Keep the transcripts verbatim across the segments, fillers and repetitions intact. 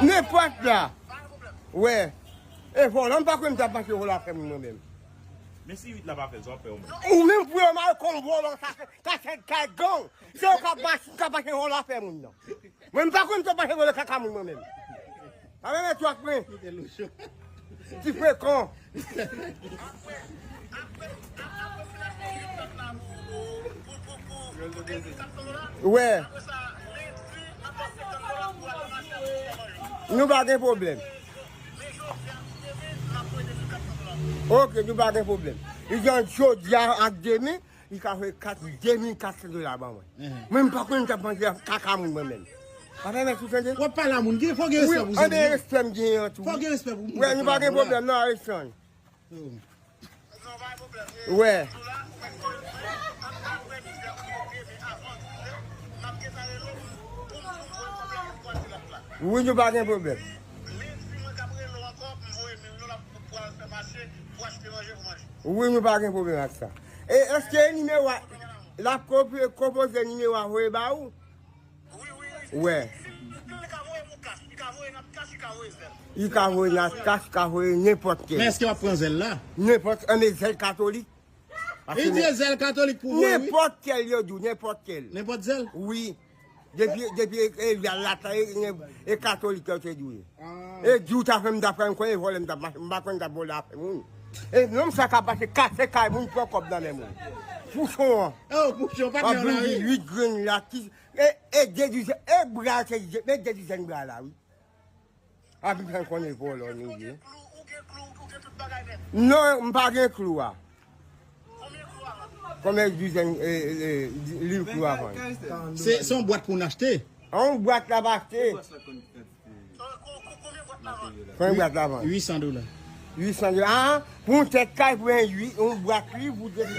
Nenpòt la. Wè. E vòlò, m pa kwè m t ap mache vòlò afè moun mwen menm. Men si uit la pa fè l, sa w ap fè ou menm? Ou menm pou yo mal kon vòlò, sa se, sa se kay gang. Se yo k ap mache, k ap mache vòlò afè moun nan. Mwen, m pa kwè m t ap mache vòlò kaka moun mwen menm. Pa mèt twòp mwen. Ti frekan. Wè. Nou pa gen pwoblèm. Ok, nou pa gen pwoblèm. Li gen jodi a ak demen, li ka fè kat, de mil kat san dola ban mwen. Mwen, m pa konn tap manje kaka moun mwen menm. Pa pèmèt ou tande? W ap pale a moun, gen, fò gen respè pou zanmi. Anben, respè m gen an tou. Fò gen respè pou moun. Wè, nou pa gen pwoblèm non, Alexandre. Wè. Wi, nou pa gen pwoblèm. Wi, nou pa gen pwoblèm ak sa. E èske nimewo a, l ap konp-, konpoze nimewo a voye ba ou? Wè. Li ka voye nan kach, li ka voye nan kach, li ka voye nenpòt kèl. Men èske w ap pran zèl la? Nenpòt, anben zèl katolik. Li di e zèl katolik pou voye, wi. Nenpòt kèl yo di w, nenpòt kèl. Nenpòt zèl? Wi. Depi, depi e, e, la, la, e, e katolik yo te di w ye. E di w ta fè m ta pran kwen e vòlè m ta mache, m pa konn ta vòlè afè moun. E nonm sa ka pase kase kay moun pran kòb nan men moun. Pouchon an. Oh, pouchon, patnè w la, wi. Uit grenn la, ki, e, e de dizèn, e bra se, men de dizèn bra la, wi. A vin fè konnen vòlò nou ye. Non, m pa gen klou a. Konbyen dizèn, e, e, liv klou a vann? Se, se yon bwat pou n achte. Yon bwat la pa achte. Konbyen bwat la vann? Uit san dola. Uit san dola. Ah, pou yon tèt kay, pou yon uit, yon bwat liv, pou de.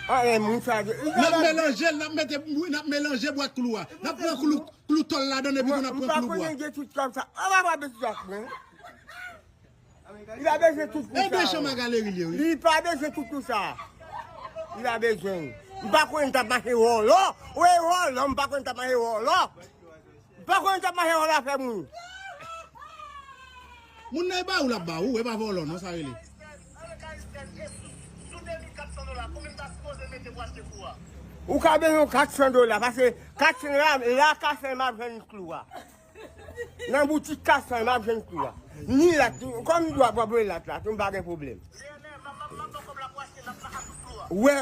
Ah, e moun sa. N ap melanje l, n ap mete, wi, n ap melanje bwat klou a. N ap pran klou, klou tòl ladan epi tou n ap pran klou bwa. Mwen, mwen pa konnen gen tout kòb sa. An, pa, pa bezwen tout kòb sa. Li pa bezwen tout klou sa. E de chanm a galeri li ye, wi. Li pa bezwen tout klou sa. Li pa bezwen. M pa konnen t ap mache vòlò. Wi, vòlò, m pa konnen t ap mache vòlò. M pa konnen t ap mache vòlò afè moun. Moun nan e ba ou l ap ba ou, e pa vòlò non, sa rele. Ou ka bezwen kat san dola, paske kat san dola, la ka fè m ap jwenn klou a. Nan boutik kat san, m ap jwenn klou a. Ni lat, kòm m dwa pran lat la, tou m pa gen pwoblèm. Wè.